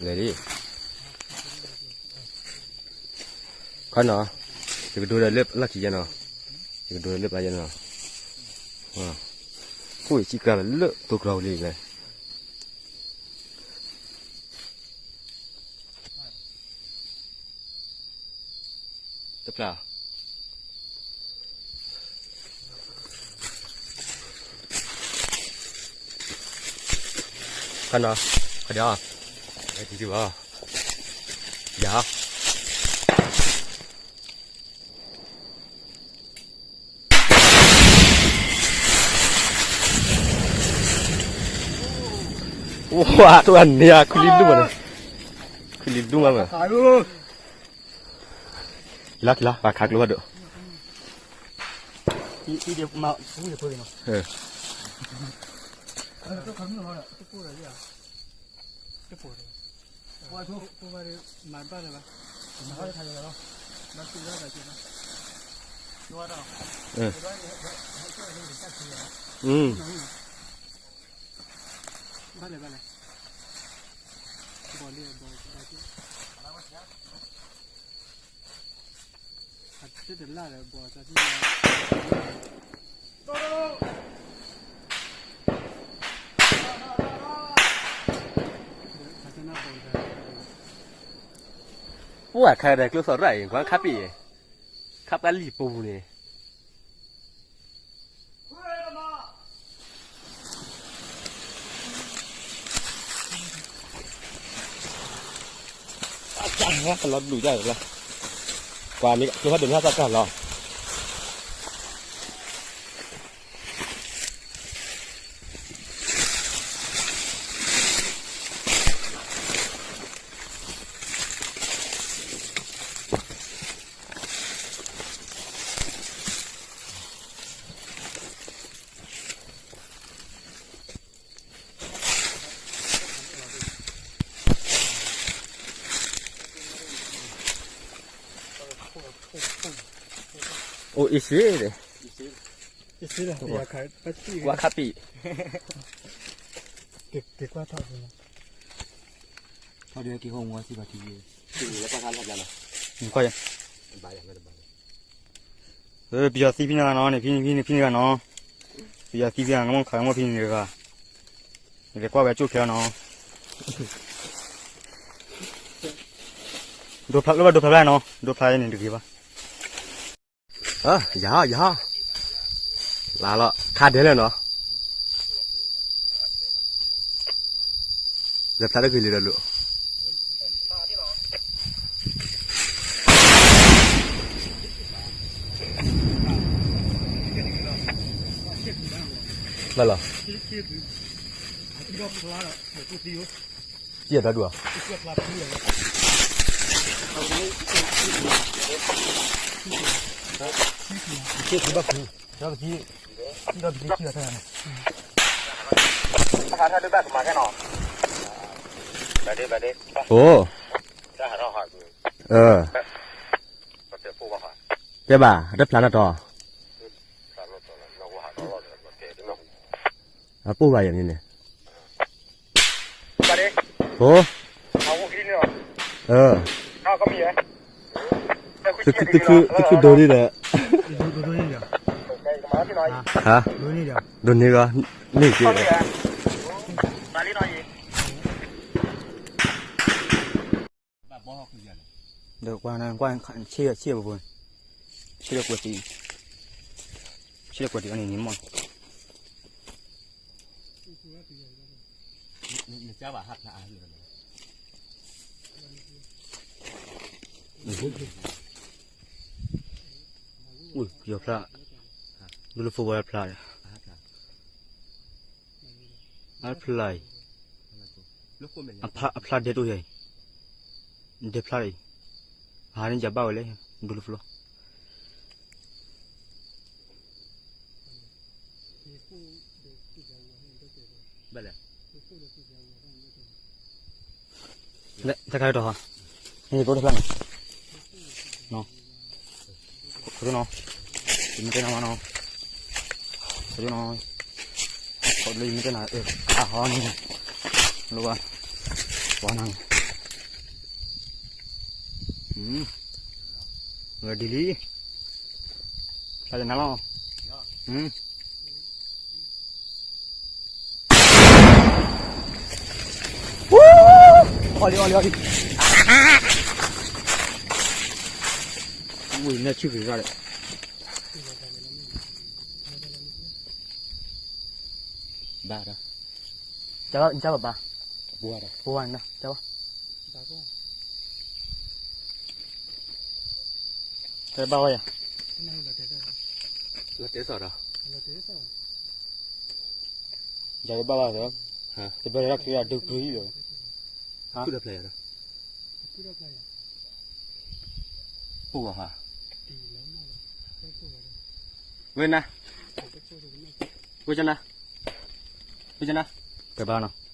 လဲၤလံ, ခီနီၤ, ယကဒိဒီးလၢလီၢ်ခံယဲနီၤ, ယကဒိဒီးလၢပျၢ်ယဲနီၤ, ခိၣ်ယစံၣ်ကျါလၢသိကျီဝံၤလံလဲၣ်. တဖျါ, ခီနီၤ, ခီဒီး, ယၤ ဝါ တဝဲန့ၣ် ခွံလံဒူၣ်မးန့ၣ်, ခွံလံဒူၣ်မးမး, လီၤလီၤ ပှၤခးကျိဖးဒိၣ်, အိၣ်အခါဒီးကျိသီၣ်ရၣ်အံၤ ကွၢ်ခါပ့ၣ်, ခါပှၤလံၣ်ပူၤန့ၣ် လီၤဒူၣ်ဒၣ်လီၤ, ကွၢ်မ့ၢ်ကျိဖးဒိၣ်မ့ၢ်ဟးသၣ်ကၢ်လီၤ. အိၣ်အ့ၣ်စ့, ကွၢ်ခါပံၣ်, ထီၣ်ဒုးက့ၤဟိမီၤစံးဘၣ်ထံ, ပယီၤသံဖဲန့ၣ်နီၤန့ၣ် ဖဲန့ၣ်ဖဲန့ၣ်ဂၤနီၤ, ပယီၤသံဖဲန့ၣ်ဂၤနီၤ မ့ၢ်ခးမီၢ်ဖဲန့ၣ်တဂၤ, နကကွၢ်ဝဲကၠိၣ်ခဲလီၤနီၤ, ဒိဖျါလၢဘၣ်ဒိဖျါဖဲနီၤ ဒိဖျါန့ၣ်တဂ့ၤဘၣ်. ယၤ ယၤ လါလီၤ ခါဒဲးလၢနီၤ, လဲၤဖျါတဂ့ၤလံဒီးလိၤ, ဘၣ်လီၤ, စံၣ်အတၢ်ဒူၣ်ဧါ, ဘၣ်ဖုး, ဒီးပသံ, ဒီးပသံစံၣ်အတၢ်န့ၣ်, အိ, တဲဘၣ် တဖျါနီၣ်တီၤ, အပိၢ်ဘၣ်ယၤန့ၣ်, အိ, သုခုဒိၣ်ဒံးဒီး, ဟါ, ဒိၣ်န့ၢ်ဂီၤ, န့ၢ်က့ၤ ဒီးကွၢ်နကွၢ်ဆ့ၣ်ဆ့ၣ်ပူၤ, ဆ့ၣ်လၢကွဲးတံၢ်, ဆ့ၣ်လၢကွဲးတံၢ်အန့ၣ်န့ၣ်မီၢ်, ပယီၤဖျါ, ဒိလၢဖိဝဲဖျါ, အဖျါအံၤ, အဖျါဒဲးတိၢ်ယၤအံၤ, ဒဲးဖျါအံၤ, အဟးန့ၣ်ယဘၣ်ဝဲလဲၣ်, ဒိလၢဖိလီၤ. တၢ်ခါတီၤ, န့ၣ်တိၢ်တဖျါန့ၣ်, ခီနီၤ, ယမ့ၢ်တဲနၤမနီၤ, ခီနီၤ, ခီလၢယမ့ၢ်တဲနၤ, အဟီန့ၣ်, လိၣ်ဘၣ်, ပှၤနၤန့ၣ် ဒ်လံ, တၢ်တနၤလီၤ, အီၣ်လံ အီၣ်လံ အီၣ်လံ, ဝံၤနဲၣ်ဆံဂ့ၤဂၤဒီး, ဘၣ်ဒီး, ကဘၣ်ဘၣ်, ပဝါဒီး, ပဝါန့ၣ်ဒီး ကဘၣ်, ကဘၣ်ဝဲယၤ, လီၤတဲသီၣ်ဒီး, ယၤကဘၣ်ဝဲဒီး, တဘျီလၢခံဂၤဒုးပှံၤလီၤ, ဖုၣ်ဒီးဖျဲးယၤဒီး, ပှံၤဘၣ်ဟါ, ဝဲနၤ, ဝဲကနၤ, ဝဲကနၤ, ကဘၣ်နီၤ,